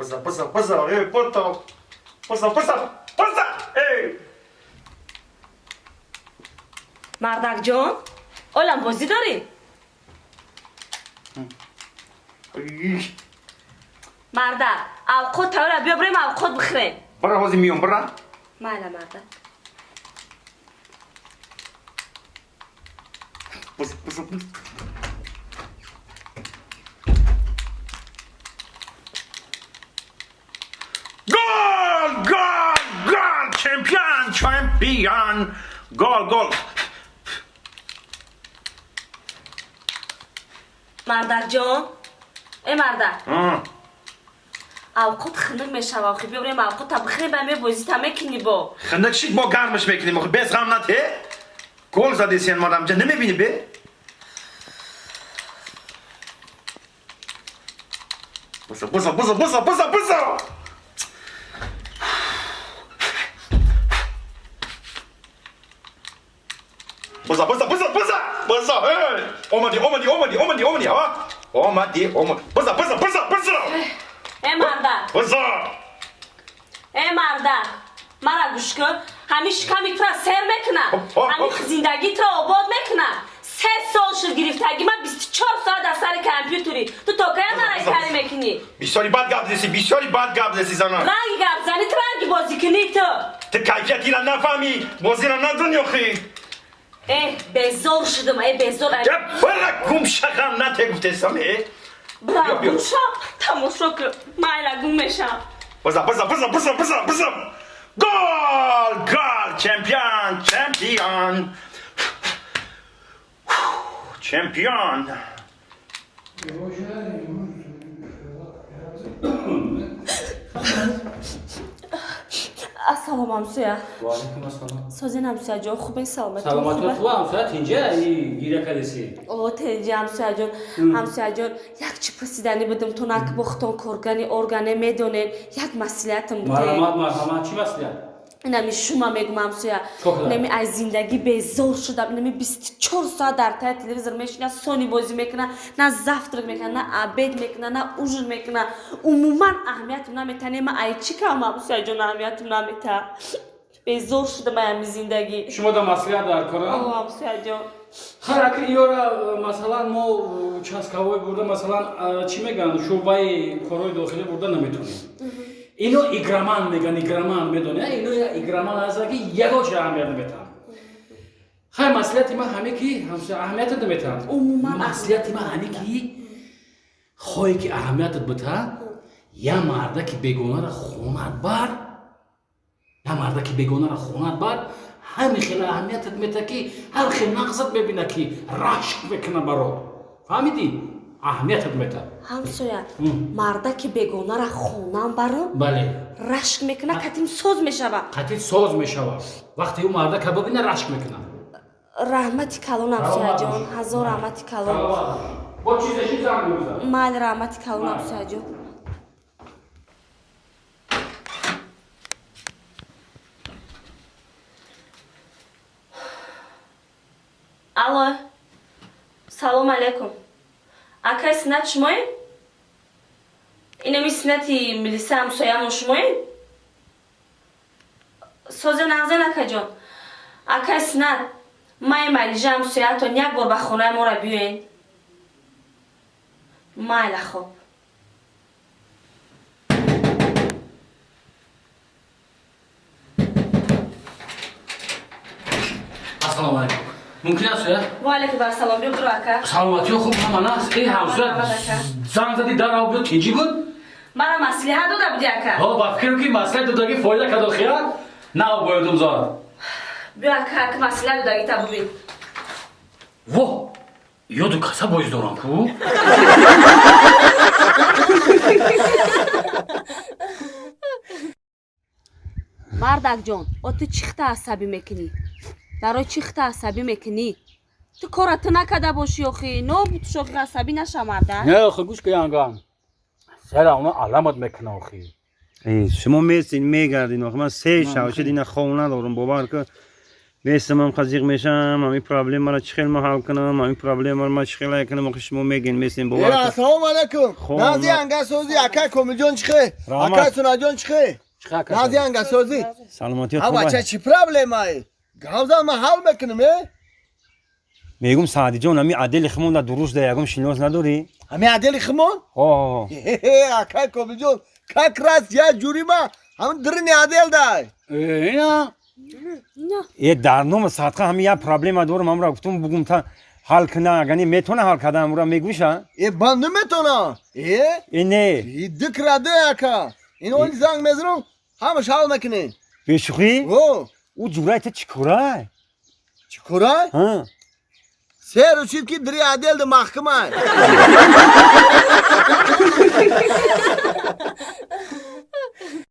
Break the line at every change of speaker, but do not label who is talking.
Биза, биза, биза, эй, пото. Биза, биза, биза, эй.
Мардакҷон, олам бозӣ дорӣ? Мардак, авқот тайёра, биё бирем авқот бихӯрем.
Бара, ҳозир миём, бара.
Майла, мардак.
Биза, биза, биза. Гол, гол, гол, чемпион, чемпион. Гол, гол.
Мардакҷон, э мардак, авқот хунук мешава, охи биё бирем авқота бихӯрем, ба мебозита мекунӣ бо.
Хунук шид, мо гармаш мекунем, охи без ғам нате. Гол задесен, мадамҷа, намебинӣ бе? Биза, биза, биза, биза, биза, биза. Биза, биза, биза, биза, биза, эй! Омадӣ, омадӣ, омадӣ, омадӣ, омадӣ, а? Омадӣ, омадӣ. Биза, биза, биза, биза!
Э мардак!
Биза!
Э мардак, мара гӯш кун, ҳамин шиками тура сер мекуна, ҳамин зиндагӣ тура обод мекуна. 3 сол шуд гирифтагӣ, ман 24 соат дар сари компютери, ту то кая мараи карӣ мекунӣ?
Бисёри бад гап зеси, бисёри бад гап зеси, зана.
Ранги гапзанӣ ту, ранги бозикунӣ ту.
Ту кайфиятира нафаҳмӣ, бозира надони охи.
Э, безор шудам, э, безор.
Бара, гум шақам нате гуфтесам, э.
Бра, гум ша, тамошо кун, майла, гум мешам.
Биза, биза, биза, биза, биза, биза. Гол, гол, чемпион, чемпион. Чемпион.
Ассалом, ҳамсоя.
Ваалайкум ассалом.
Созин, ҳамсояҷон, хубен, саломатӣ?
Саломатӣ хуб, ҳамсоя, тинҷа гиря кардеси?
О, тинҷа, ҳамсояҷон. Ҳамсояҷон, як чӣ пурсиданӣ будам, то нак бохтон коргани органе медонед, як маслиҳатам буд.
Марҳамат, марҳамат, чӣ маслиҳат?
Инами шума мегум, ҳамсоя, инами аз зиндагӣ безор шудам. Инами 24 соат дар таи телевизор мешина, сони бозӣ мекуна, на завтрак мекуна, на обед мекуна, на ужин мекуна, умуман аҳамиятам намета. Нема ай чӣ кам, ҳамсояҷон, аҳамиятам намета, безор шудам ай ҳами зиндагӣ.
Шумо да маслиҳат дар кора?
Ҳамсояҷон.
Хайр, аки иёра, масалан, мо участковой бурда, масалан, чӣ мегӯянд, шӯъбаи корҳои дохилӣ бурда наметонем. Ино игроман меган, игроман медони, ино игроман ҳастанд, ки ягон чиз аҳамият наметаҳанд. Хайр, маслиҳати ман ҳаме ки аҳамиятат наметаҳанд.
Умуман.
Маслиҳати ман ҳаме ки хоҳе ки аҳамиятат бита, я мардаки бегонара хонат бар, я мардаки бегонара хонат бар, ҳами хел аҳамиятат мета, ки ҳар хел нақсат мебина, ки рашк мекуна барот. Фаҳмидӣ? Аҳамиятат мета.
Ҳамсоя, мардаки бегонара хонам баром?
Бале.
Рашк мекуна, катим соз мешава?
Қатӣ соз мешава. Вақте ӯ мардака бибина, рашк мекуна.
Раҳмати калон, ҳамсояҷон, ҳазор раҳмати калон.
Бо чизе ши занг мезан.
Майли, раҳмати калон, ҳамсояҷон. Алло, салом алейкум, акай Синат шумоед? Инами Синати милиса ҳамсоямон шумоед? Созе нағзен, акаҷон. Акай Синат, май Малижа ҳамсояатон, як бор ба хонаи моро биёен. Майла, хоб.
Ассалому алайкум, мумкин аст, я?
Ваалайкум ассалом, биё, биро, ака.
Саломатиё хуб, ҳама наст, э, ҳамсоя. Занг зади, дарав биё, тинҷӣ буд?
Мара маслиҳат дода буди, ака.
Ҳо, ба фикрм ки маслиҳат додагӣ фоида кардо, хия нав боядум зад.
Биё, ака, ака, маслиҳат додагита бубин.
Во, ёду каса боиз дорам ку.
Мардакҷон, о, ту чӣ хта асабӣ мекунӣ? Барои чӣ хта асабӣ мекунӣ? Ту кора ту накарда бошӣ, охи нобуд шохи, асабӣ наша, мардак.
Не, охи, гӯш ка, янгам сара она аламат мекуна, охи.
Шумо месин, мегардин, охи ман се шав шуд, ина хов надорам, бовар кун. Местам, қазиқ мешам, ҳамин проблемаро чӣ хел ма ҳал кунам, ҳамин проблемаро ма чӣ хел ҳал кунам, охи шумо мегин, местем бовар кун.
Ассалому алайкум. Нази ангасозӣ, акай Комилҷон чихе?
Раҳмат.
Акай Сунаҷон чихе? Нази ангасозӣ.
Саломатият
Ҳа
хуб.
бача, чӣ проблемае? Гавзан ман ҳал мекунам, э?
Мегум, Саъдиҷон, ҳамин отдели химон дар дуруст да ягон шинос надорӣ?
Ҳамин отдели химон?
Ҳо.
Хе, акай Комилҷон, как раз я ҷурима ҳамин дрини отдел дай.
Ина.
Э, дар нома садқа ҳамин як проблема дорам, ҳамра гуфтум бугум та ҳал куна, агар не метавона ҳал кардан, ҳамра мегӯша?
Э, ман наметонам. Э?
Э, не.
И дикраде ака. Ин оли занг мезанам, ҳамаш ҳал мекунем.
Бешӯхӣ?
О,
ӯ ҷурай та чӣ корай?
Чӣ корай?
Ҳа.
Се рӯз ки дри отдел да маҳкамай.